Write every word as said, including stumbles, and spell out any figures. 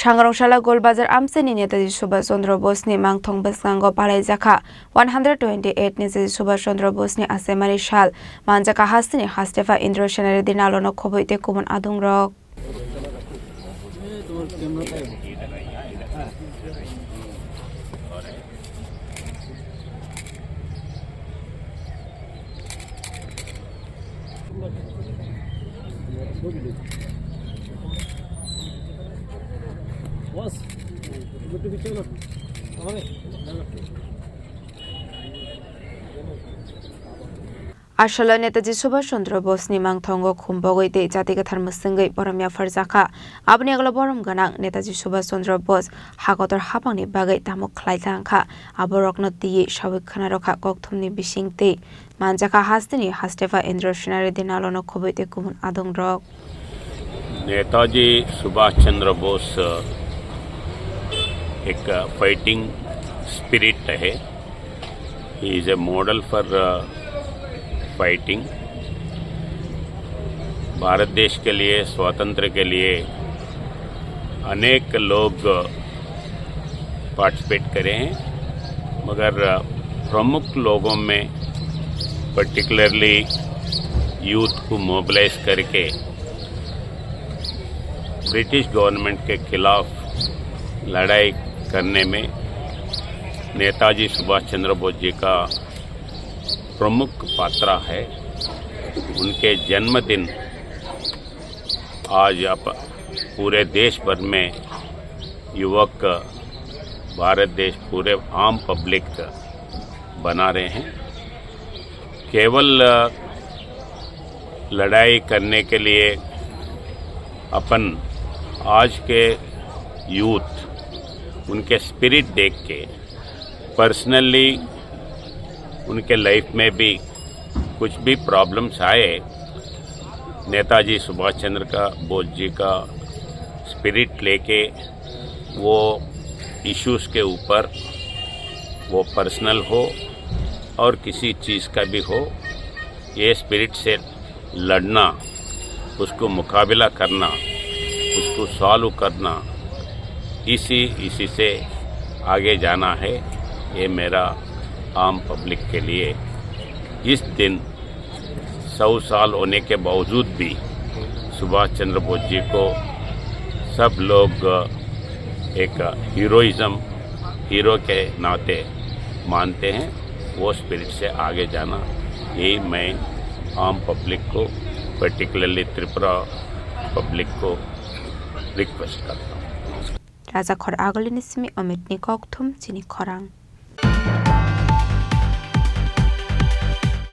Thangrong sala Golbazar amchaini Netaji Subhash Chandra Bose ni mangthong bwskango palaijakha one hundred twenty-eight Netaji Subhash Chandra Bose ni asemari sal. Manjakha hasteni Hastepa Indra Senari Dinalono khoboi tei kubun adungrok. Asalo Netaji Subhash Chandra Bose ni mangthongo khumbogwi tei jati kwthar mwswngwi borom yapharjakha. Aboni agalo borom gwnang Netaji Subhash Chandra Bose hakotor hapangni bagwi tamo khlai tangkha, aborokno twiwi sawi khwnarokha kokthumni bisingtwi. Manjakha hasteni Hastepa Indra Senari Dinalono khoboi tei kubun adungrok. Netaji सुभाष चंद्र बोस एक fighting spirit है। He is a model for fighting. Bharat देश के लिए, स्वातंत्र्य के लिए अनेक लोग पार्टिसिपेट करे हैं, मगर प्रमुख लोगों में पर्टिकुलरली यूथ को मोबिलाइज करके ब्रिटिश गवर्नमेंट के खिलाफ लड़ाई करने में नेताजी सुभाष चंद्र बोस जी का प्रमुख पात्र है। उनके जन्मदिन आज आप पूरे देश भर में युवक, भारत देश पूरे आम पब्लिक बना रहे हैं। केवल लड़ाई करने के लिए अपन आज के यूथ उनके स्पिरिट देख के पर्सनली उनके लाइफ में भी कुछ भी प्रॉब्लम्स आए, नेताजी सुभाष चंद्र का बोस जी का स्पिरिट लेके वो इश्यूज के ऊपर, वो पर्सनल हो और किसी चीज़ का भी हो, ये स्पिरिट से लड़ना, उसको मुकाबला करना, उसको सॉल्व करना, इसी, इसी से आगे जाना है। ये मेरा आम पब्लिक के लिए इस दिन सौ साल होने के बावजूद भी सुभाष चंद्र बोस जी को सब लोग एक हीरोइज्म, हीरो के नाते मानते हैं। वो स्पिरिट से आगे जाना, यही मैं आम पब्लिक को, पर्टिकुलरली त्रिपुरा पब्लिक को रिक्वेस्ट करता हूँ। Rajakhor Agulini simi Amit ni kokthum chini khorang.